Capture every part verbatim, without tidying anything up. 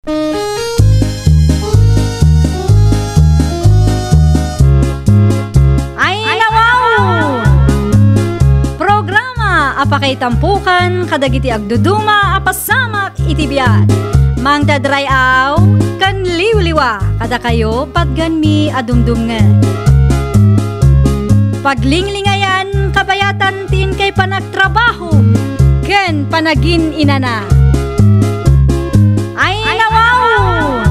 Ay, nawaw! Programa a pakaitampukan kadagiti agduduma a pasamak iti biag. Mangdadray-aw ken liwliwa kadakayo patgenmi a dumdumngeg. Paglinglingayan kabayatan ti inkay panagtrabaho ken panagin-inana. Ay, nawaw!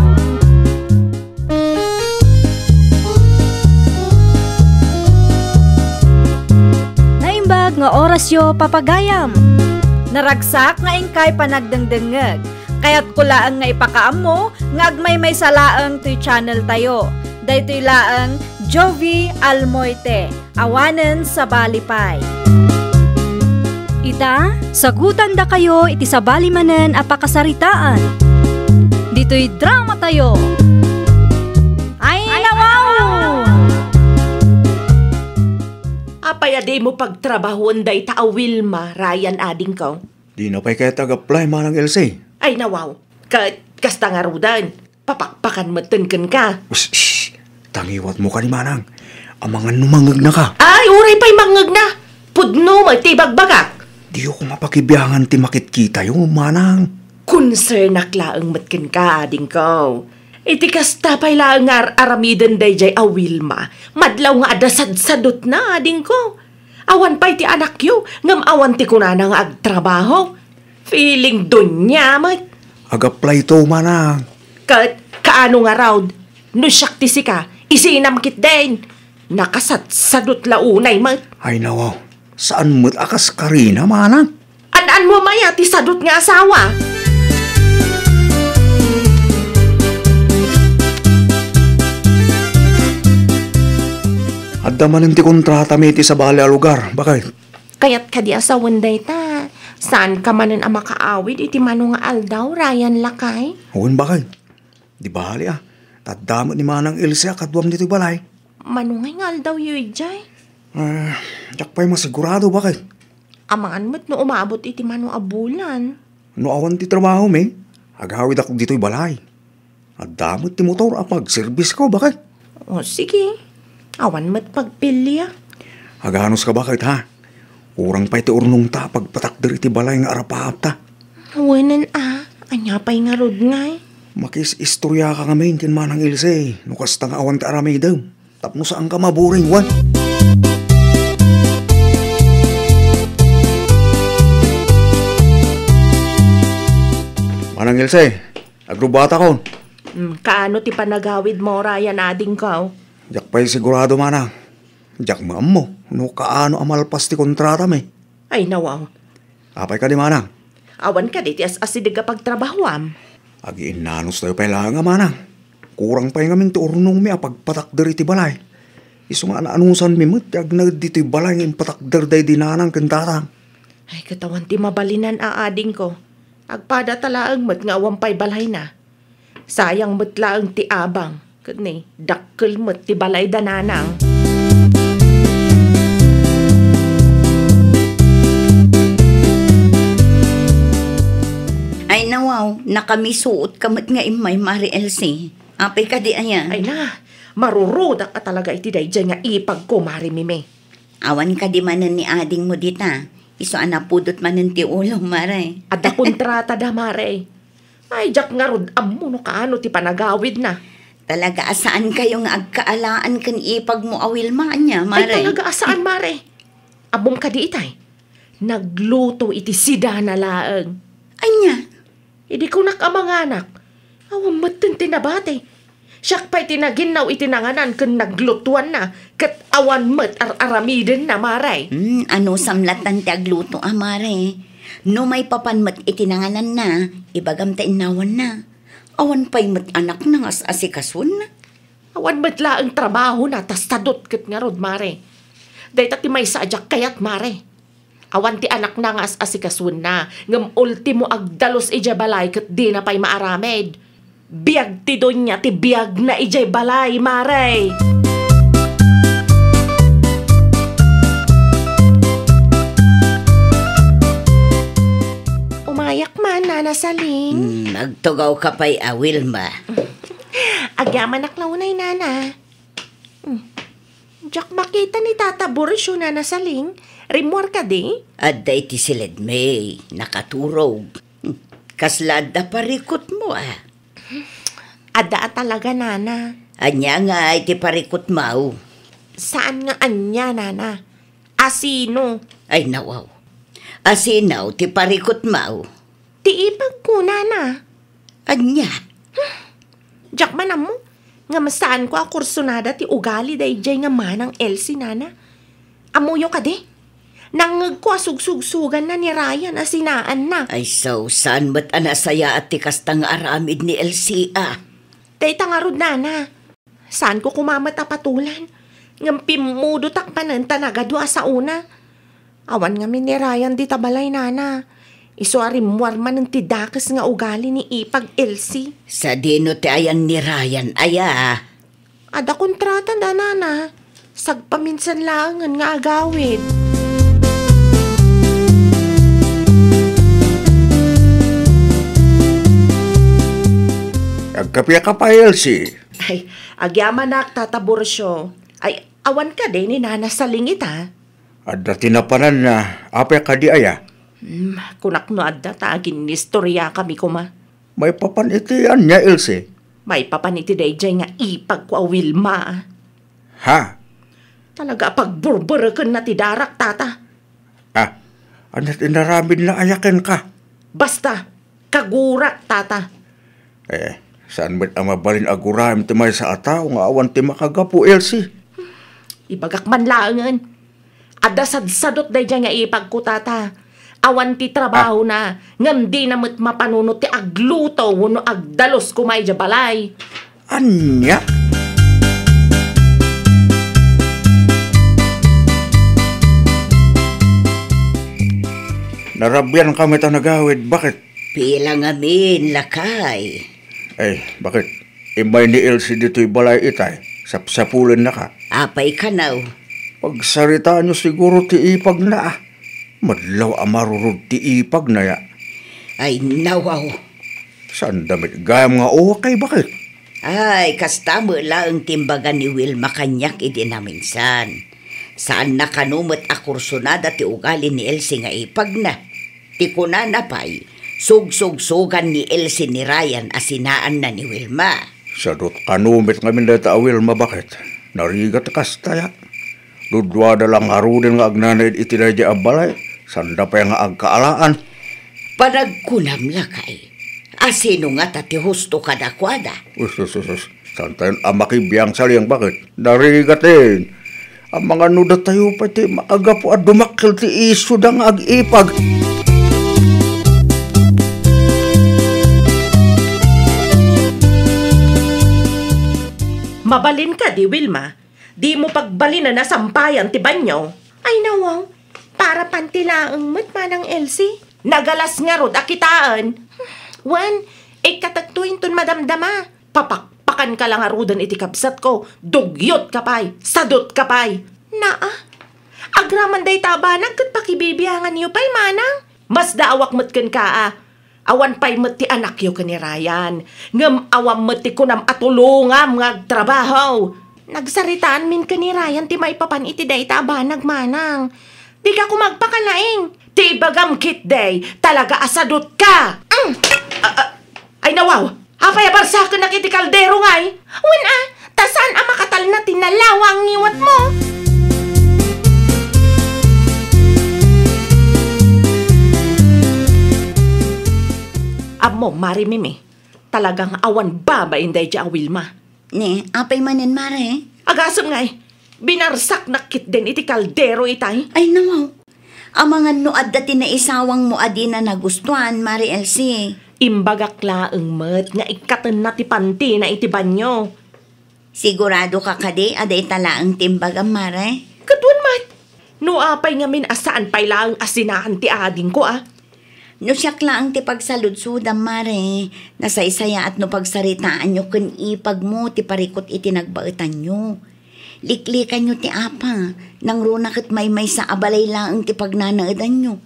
Naimbag nga orasyo, papagayam. Naragsak nga inkay panagdengdengngeg. Kayatko laeng nga ipakaammo nga agmaymaysa laeng toy channel tayo. Daytoy laeng Jovi Almoite. Awanen sabali pay. Ita, sagutandakayo iti sabali manen a pakasaritaan. Ditoy drama tayo. Ay, nawaw! Apay a dimo pagtrabahoen dayta a Wilma, Ryan, adingko? Dina pay kayat ag-apply, Manang Elsie. Ay, nawaw. Ket kasta ngaruden, papakpakan metten kenka. Ush, shh! Tangiwatmo kadi, Manang. Amangan no mangegnaka. Ay, uray pay mangngegna. Pudno met ti ibagbagak. Diyo ko mapakibiangan ti makitkitayo, Manang. Konsernak laeng met kenka, adingko. Iti kasta pay laeng nga ar-aramiden daydiay a Wilma, madlaw nga adda sadsadutna, adingko. Awan pay ti anakyo, ngem awan ti kunana nga agtrabaho. Feeling doña met. Ag-apply to, Manang. Ket kaano ngarud? No siak ti sika, isinam ketdin. Nakasadsadut la unay met. Ay, nawaw. Saan met a kas karina, Manang? An-anmo aya ti sadut nga asawa? Adda manen ti kontratami iti sabali a lugar, baket. Kayat kadi a sawen dayta, saanka manen a makaawid iti mano nga aldaw, Ryan, lakay? Wen, baket. Di bali, a. Ta adda met ni Manang Elsie a kaduam ditoy balay. Mano ngay nga aldawyo idiay? Ah, diak pay masigurado, baket. Amangan met no umabot iti mano a bulan. No awan ti trabahomi, agawidak ditoy balay. Adda met ti motor a pagserbisko, baket. O, sige. Awan met pagpilia. Aganuska, baket, ha? Kurang pay ti urnongta a pagpatakder iti balay nga arapaapta. Wenen a, ania pay ngarud ngay? Makis-istoriaka ngamin ken Manang Ilse, no kasta nga awan ti aramidem. Tapno saanka maburing, wen? Manang Ilse, agrubatakon. Mm, kaano ti panagawidmo, Ryan, adingko? Diak pay sigurado, Manang. Diak maammo no kaano a malpas ti kontratami. Ay, nawaw. Apay kadi, Manang? Awan kadi ti as-asideg a pagtrabahoam? Agiinnanos tayo pay laeng a, Manang. Kurang pay ngamin ti urnongmi a pagpatakder iti balay. Isu nga naanusanmi met ti agnaed ditoy balay nga impatakder daydi nanang ken tatang. Ay, ket awan ti mabalinan a, adingko. Agpadata laeng met nga awan pay balayna. Sayang met laeng ti abang, ket ni, dakkel met ti balay da nanang. Ay, nawaw, nakamisuot ka met nga immay, Mare Elsie. Apay kadi aya? Ay na, marurudak a talaga iti daydiay nga ipagko, Mare Mimi. Awan kadi manen ni adingmo dita? Isu a napudot manen ti ulo, Mare. Adda kontrata da, Mare. Ay, diak ngarud ammo no kaano ti panagawidna. Talaga a saankayo nga agkaalaan ken ipagmo a Wilma, ania, Mare? Ay, talaga a saan, Mare. Ammom kadi itay? Nagluto iti sidana laeng. Ania? Idi kunak a manganak, awan metten ti nabati. Siak pay ti naginnaw iti nanganan ken naglutuanna, ket awan met ar-aramidenna, Mare. Hmm, anusam lattan ti agluto a, Mare. No maipapan met iti nangananna, ibagam ta innawanna. Awan pay met anakna nga as-asikasuenna. Awan met laeng trabahona ta sadut ket ngarud, Mare. Dayta ti maysa a diak kayat, Mare. Awan ti anakna nga as-asikasuenna, ngem ultimo agdalus idiay balay ket dina pay maaramid. Biag ti doña ti biagna idiay balay, Mare! Umayak man, Nana Saling. Hmm, agtugawka pay a, Wilma. Agyamanak la unay, Nana. Hmm. Diak makita ni Tata Borcio, Nana Saling. Rimmuar kadi? Adda iti siledmi, nakaturog. Hmm. Kasla adda parikutmo, a? Adda a talaga, Nana. Ania nga iti parikutmo? Saan nga ania, Nana? Asino? Ay, nawaw. Asino ti parikutmo? Ti ipagko, Nana. Ania? Diak man ammo, ngem saanko a kursunada ti ugali daydiay nga manang Elsie, Nana. Ammoyo kadi? Nangngegko a sugsugsuganna ni Ryan a sinaanna. Ay, so, saan met a nasayaat ti kasta nga aramid ni Elsie, a? Dayta ngarud, Nana. Saanko koma met a patulan, ngem pimmudotak manen ta nagadu a saona. Awan ngamin ni Ryan dita balay, Nana. Isu a rimmuar manen ti dakes nga ugali ni ipag Elsie. Sadino ti ayan ni Ryan aya? Adda kontrata da, Nana. Sagpaminsan laengen nga agawid. Agkape ka pay, Elsie? Ay, agyamanak, Tata Borcio. Ay, awan kadi ni Nana Saling ita? Adda ti napananna, apay kadi aya? Hmm, kunak no adda ta aginnistoriakami koma. Maipapan iti ania, Elsie? Maipapan iti daydiay nga ipagko a Wilma. Ha? Talaga a pagburburekenna ti darak, Tata. Ah, ania ti inaramidna aya kenka? Basta, kagurak, Tata. Eh, saan met a mabalin a guraem ti maysa a tao nga awan ti makagapu, Elsie? Ibagak man laengen. Adda sadsadot daydiay nga ipagko, Tata. Awan ti trabahona, ngem dina met mapanunot ti agluto wenno agdalus koma idiay balay. Ania? Narabiankami ta nagawid, bakit? Pila ngamin, lakay? Eh, bakit? Immay ni Elsie ditoy balay itay, sapsapulennaka. Apay kano? Pagsaritaanyo siguro ti ipagna, a. Madlaw a marurod ti ipagna, ya. Ay, nawaw. Saanda met gayam nga okay, bakit? Ay, kasta met laeng ti imbaga ni Wilma kaniak idi naminsan. Saanna kano met a kursunada ti ugali ni Elsie nga ipagna. Ti kunana pay, sugsugsugan ni Elsie ni Ryan a sinaanna ni Wilma. Sadot kano met ngamin dayta a Wilma, bakit? Narigat kasta, ya. Duduada la ngaruden nga agnanaed iti daydiay a balay, saanda pay nga agkaalaan. Panagkunam, lakay, asino ngata ti husto kadakuada? Us, us, us, us. Saantayon a makibiang, Saling, bakit? Narigaten. Amangan no datayo pay ti makagapu a dumakkel ti isuda nga ag-ipag. Mabalin kadi, Wilma? Dimo pagbalinen a sampayan ti banio? Ay, nawaw. Para panti laeng met, Manang Elsie. Nagalas ngarud a kitaen. Wen, ikkatekto inton madamdama. Papakpakanka la ngaruden iti kabsatko. Dugyot ka pay. Sadot ka pay. Naa. Agraman dayta a banag ket pakibibianganyo pay, Manang. Masdaawak met kenka, a. Awan pay met ti anakyo ken ni Ryan, ngem awan met ti kunam a tulongam nga agtrabaho. Nagsaritaanmin ken ni Ryan ti maipapan iti dayta a banag, Manang. Dika koma agpakalaing. Ti ibagam ketdi, talaga a sadotka. Mm. A, a, ay, nawaw! Apay a barsakenak iti kaldero ngay? Wen a, ta saan a makatalna ti nalawa a ngiwatmo. Ammom, Mari Mimi, talaga nga awan babain daydiay a Wilma. Ne, apay manen, Mare? Agasem ngay, binarsaknak ketdin iti kaldero itay. Ay, nawaw. Amangan no adda ti naisawangmo a dina nagustuan, Mari Elsie. Imbagak laeng met nga ikkatenna ti pantina iti banio. Siguradoka kadi a dayta laeng ti imbagam, Mare? Ket wen met, no apay ngamin a saan pay laeng a sinaan ti adingko, a? No siak laeng ti pagsaludsodam, Mare, nasaysayaat no pagsaritaanyo ken ipagmo ti parikut iti nagbaetanyo. Liklikanyo ti apa, nangruna ket maymaysa a balay laeng ti pagnanaedanyo.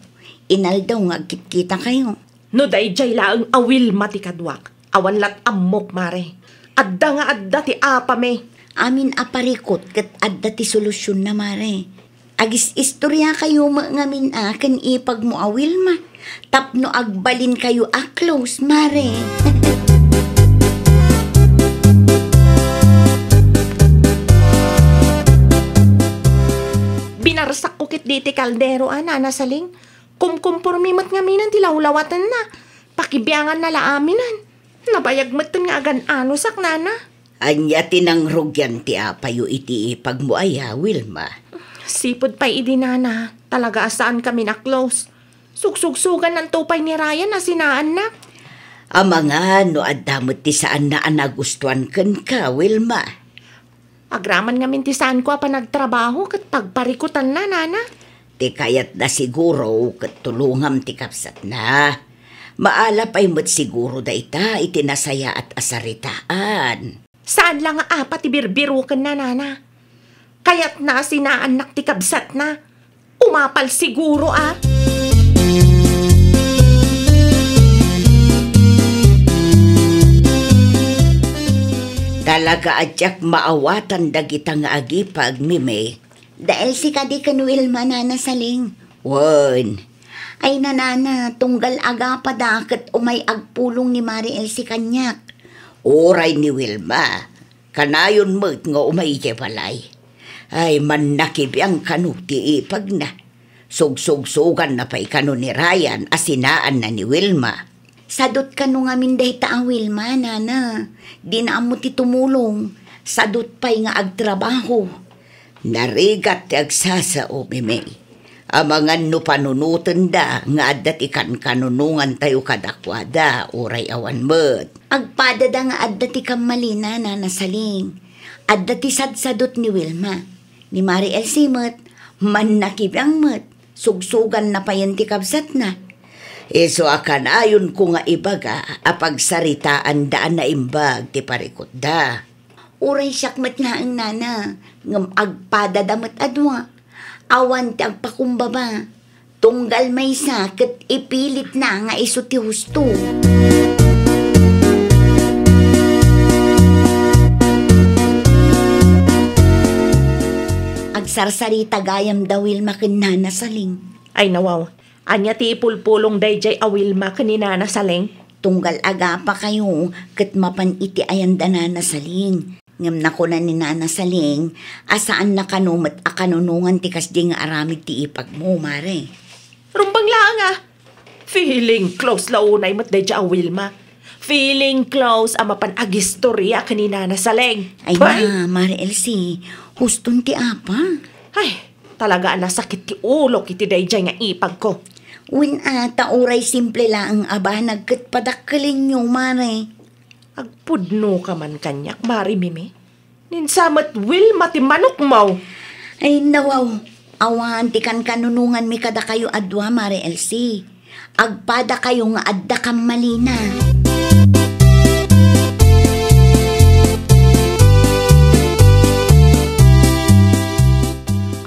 Inaldaw nga agkitkitakayo. No daydiay laeng a Wilma ti kaduak, awan lat ammok, mare. Adda nga adda ti apami. Amin a parikut ket adda ti solusionna, mare. Agis-istoriakayo met ngamin a ken ipagmo a Wilma tapno agbalinkayo a close, mare. Binarsakko ket diti kaldero a, Nana Saling. Kumkumpormi met ngamin ti lawlawatenna. Pakibianganna la aminen. Nabayag metten nga agan-anosak, Nana. Ania ti nangrugian ti apayo iti ipagmo aya, Wilma? Sipud pay idi, Nana, talaga a saankamin a close. Sugsugsugannanto pay ni Ryan a sinaannak. Amangan no adda met ti saanna a nagustuan kenka, Wilma. Agraman ngamin ti saanko a panagtrabaho ket pagparikutanna, Nana. Ti kayatna siguro ket tulongam ti kabsatna. Maala pay met siguro dayta iti nasayaat a saritaan. Saan la nga apa ti birbirokenna, Nana. Kayatna a sinaannak ti kabsatna. Umapal siguro a. Talaga a diak maawatan dagita nga agipag, Mimi. Da Elsie kadi ken Wilma, Nana Saling? Wen. Ay, Nana, tunggal agapada ket umay agpulong ni Mari Elsie kaniak. Uray ni Wilma, kanayon met nga umay idiay balay. Ay, mannakibiang kano ti ipagna. Sugsugsuganna pay kano ni Ryan a sinaanna ni Wilma. Sadot kano ngamin dayta a Wilma, Nana. Dina ammo ti tumulong. Sadot pay nga agtrabaho. Narigat ti agsasao, Mimi. Amangan no panunotenda nga adda ti kankanunongantayo kadakuada, uray awan met. Agpadada nga adda ti kammalina, Nana Saling. Adda ti sadsadot ni Wilma. Ni Mari Elsie met, mannakibiang met. Sugsuganna payen ti kabsatna. Isu a kanayonko nga ibaga a pagsaritaanda a naimbag ti parikutda. Uray siak met laeng, Nana, ngem agpadada met a dua. Awan ti agpakumbaba. Tunggal maysa ket ipilitna nga isu ti husto. Agsarsarita gayam da Wilma ken Nana Saling. Ay, nawaw. Ania ti ipulpulong daydiay a Wilma ken ni Nana Saling? Tunggal agapakayo ket mapan iti ayan da Nana Saling. Ngem nakuna ni Nana Saling a saanna kano met a kanunongan ti kasdi nga aramid ti ipagmo, Mare. Rumbeng laeng a. Feeling close la unay met daydiay a Wilma. Feeling close a mapan agistoria ken ni Nana Saling. Ay, Pay! Na, Mare Elsie, huston ti apa? Ay, talaga a nasakit ti ulok iti daydiay nga ipagko. Wen a, ta uray simple laeng a banag ket padakkelenyo, Mare. Agpudnoka man kaniak, Mare Mimi. Ninsa met Wilma ti manokmo. Ay, nawaw. Awan ti kankanunonganmi kadakayo a dua, Mare Elsie. Agpadakayo nga adda kammalina.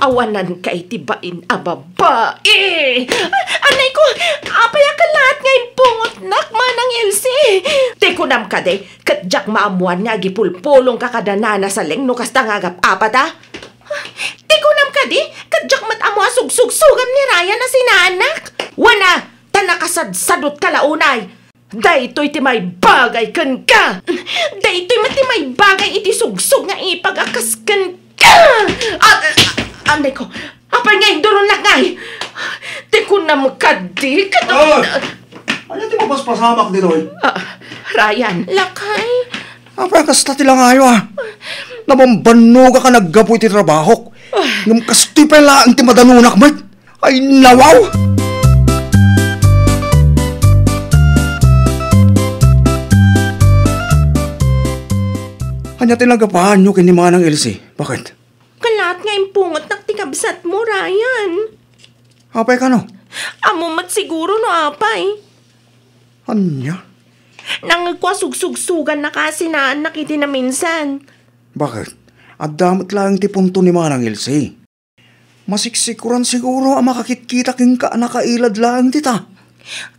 Awananka iti bain a babai. Anay ko, apay a kalaat nga impungotnak, Manang Elsie? Ti kunam kadi, ket diak maammoan nga agipulpulongka kada Nana Saling no kasta nga agap-apata? Ti kunam kadi, ket diak met ammo a sugsugsugam ni Ryan a sinaannak? Wen a, ta nakasadsadotka la unay. Daytoy ti maibagay kenka! Daytoy met ti maibagay iti sugsug nga ipag a kas kenka! Ah, ah, anay ko, apay nga induronnak ngay? Ti kunam kadi, ket... Ah! Ania ti mapaspasamak ditoy? Ah, Ryan. Lakay. Apay kasta ti langayo, ah? Nabambannogak a naggapu iti trabahok. Ah. Ngem kastoy pay laeng ti madanonak met. Ay, nawaw! Ania ti nagapaanyo ken ni Manang Elsie? Bakit? Kalaat nga impungotnak ti kabsatmo, Ryan. Apay kano? Ammom met siguro no apay. Ania? Nangngegko a sugsugsugannaka a sinaannak iti naminsan. Bakit? Adda met laeng ti punto ni Manang Elsie. Masiksikuran siguro a makakitkita kenka a nakailad laeng dita.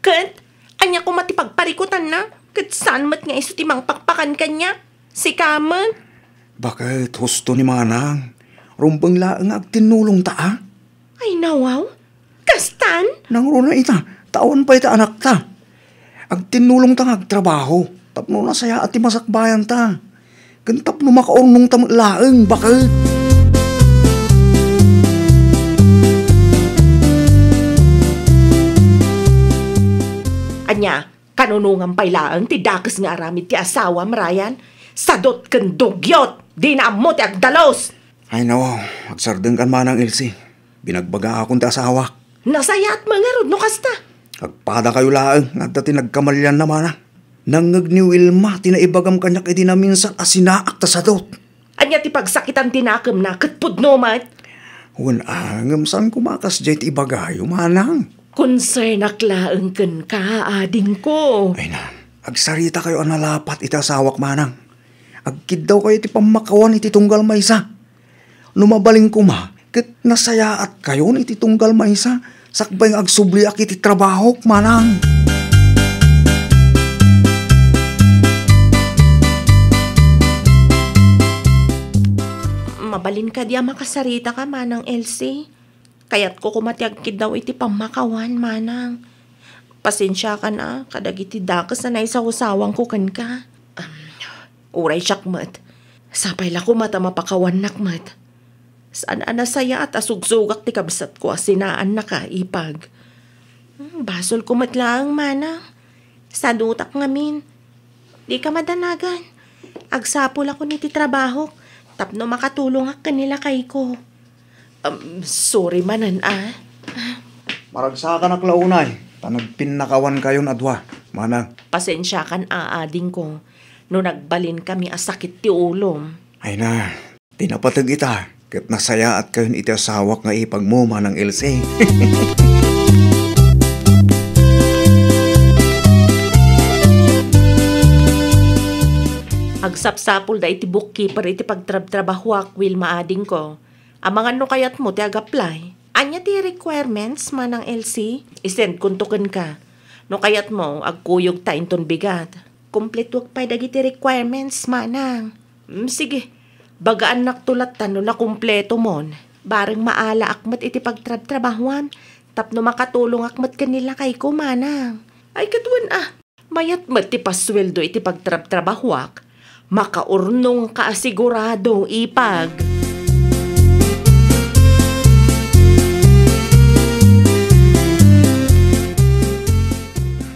Ket, Ania koma ti pagparikutanna? Ket saan met nga isu ti mangpakpakan kaniak? Sika met? Baket, husto ni Manang. Rumbeng laeng nga agtinnulongta, a? Ay, nawaw. Kastan? Nangruna ita, ta awan pay ta anakta. Agtinnulongta nga agtrabaho, tapno nasayaat ti masakbayanta. Ken tapno makaurnongta met laeng, baket. Ania, kanunongan pay laeng ti dakes nga aramid ti asawam, Ryan? Sadut ken dugyot, dina ammo ti agdalus! Ay, nawaw, agsardengkan, Manang Elsie. Binagbagaakon ti asawak. Nasayaat man ngarud no kasta. Agpadakayo laeng nga adda ti nagkamalianna, Manang. Nangngeg ni Wilma ti naibagam kaniak idi naminsan a sinaak ta sadut. Ania ti pagsakitan ti nakemna ket pudno met? Wen a, ngem saan koma a kasdiay ti ibagayo, Manang. Konsernak laeng kenka, adingko. Ay na, agsarita kayo a nalapat iti asawak, Manang. Agkiddawkayo iti pammakawan iti tunggal maysa. No mabalin koma, ket nasayaatkayon iti tunggal maysa, sakbay nga agsubliak iti trabahok, Manang. Mabalin kadi a makasaritaka, Manang Elsie? Kayatko koma ti agkiddaw iti pammakawan, Manang. Pasensiakan a kadagiti dakes a naisawsawanko kenka. Am, uray siak met. Sapay la koma ta mapakawannak met. Saan a nasayaat a sugsugak ti kabsatko a sinaannaka, Ipag. Hmm, basolko met laeng, Manang. Sadutak ngamin. Dika madanagan. Agsapulakon iti trabahok tapno makatulongak ken ni lakayko. Um, sorry manen, a. Maragsakanak la unay, ta nagpinnakawankayon a dua, Manang. Pasensiakan a, adingko, no nagbalinkami a sakit ti ulom. Ay na, ti napateg ita, ket nasayaatkayon iti asawak nga ipagmo, Manang Elsie. Agsapsapulda iti bookkeeper iti pagtrabtrabahuak, Wilma, adingko. Amangan no kayatmo ti ag-apply. Ania ti requirements, Manang Elsie? Isendkonto kenka. No kayatmo, agkuyogta inton bigat. Kumpletoek pay dagiti requirements, Manang. Mm, sige. Bagaannakto latta no nakumpletomon. Bareng maalaak met iti pagtrabtrabahuam, tapno makatulongak met ken ni lakayko, Manang. Ay, ket wen a, mayat met ti pasueldo iti pagtrabtrabahuak. Makaurnongka a sigurado, Ipag.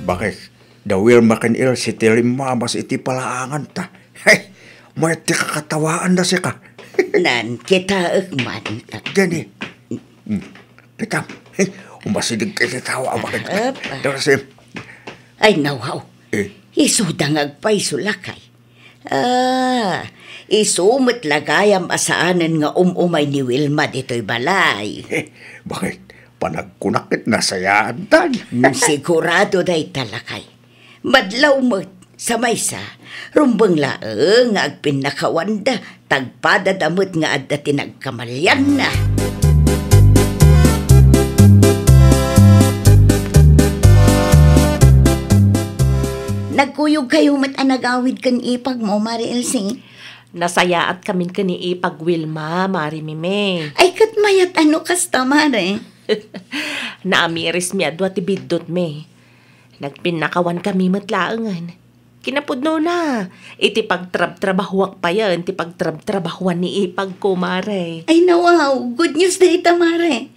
Bakit? Da Wilma ken Elsie ti limmabas iti palaanganta. Hey, mayat ti kakatawaanda sika. Nan, kitaek man. Gani. Hmm. Kita, hey, umasideg kay ti tawa, bakit? Apa? Dara si Ay, nawaw. Eh. Isuda nga agpayso, lakay. Ah, isu met la gayam a saanen nga um-umay ni Wilma ditoy balay. Eh, bakit? Panagkunak ket nasayaantan. Mm, sigurado dayta, lakay. Madlaw met, sa maysa, rumbeng laeng nga agpinnakawanda, tagpadada met nga adda ti nagkamalianna. Nagkuyogkayo met a nagawid ken ipagmo, Mare Elsie? Nasayaatkamin ken ni Ipag Wilma, Mare Mimi. Ay, ket mayat a no kasta, Mare. Naamirismi a dua ti biddutmi. Nagpinnakawannakami met laengen. Kinapudnona, iti pagtrabtrabahuak payen ti pagtrabtrabahuan ni ipagko, Mare. Ay, nawaw, good news dayta, Mare.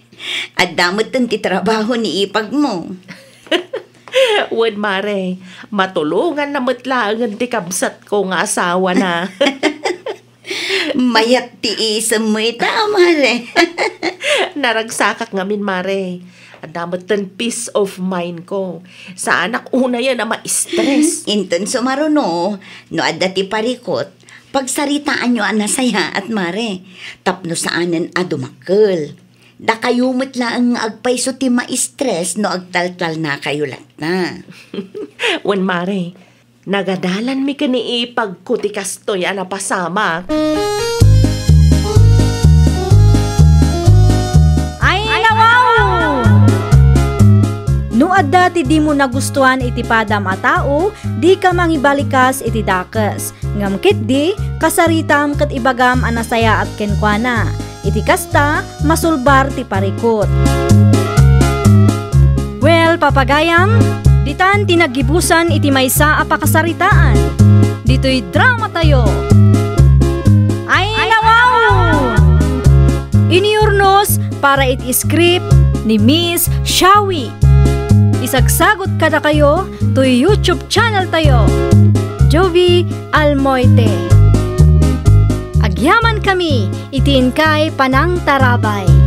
Adda metten ti trabaho ni ipagmo. Wen, Mare, matulonganna met laengen ti kabsatko nga asawana. Mayat ti isemmo ita, Mare. Naragsakak ngamin, Mare. Adda metten peace of mind ko. Saanak unayen a ma-stress. Inton sumaruno, no adda ti parikut, pagsaritaanyo a nasayaat, Mare. Tapno saanen a dumakkel. Dakayo met laeng nga agpayso ti ma-stress no agtaltalnakayo latta. Wen, Mare, nagadalanmi ken ni ipagko ti kastoy a napasamak. Ay, nawaw! No Adda ti dimo nagustuan iti padam a tao, dika mangibalikas iti dakes. Ngem ketdi, kasaritam ket ibagam a nasayaat kenkuana. Iti kasta, masulbar ti parikut. Well, papagayam, ditan ti naggibusan iti maysa a pakasaritaan. Ditoy drama tayo. Ay, nawaw! Inurnos para iti script ni Miss Shawi. Isagsagot kadakayo toy YouTube channel tayo, Jovie Almoite. Agyaman kami iti inkay panangtarabay.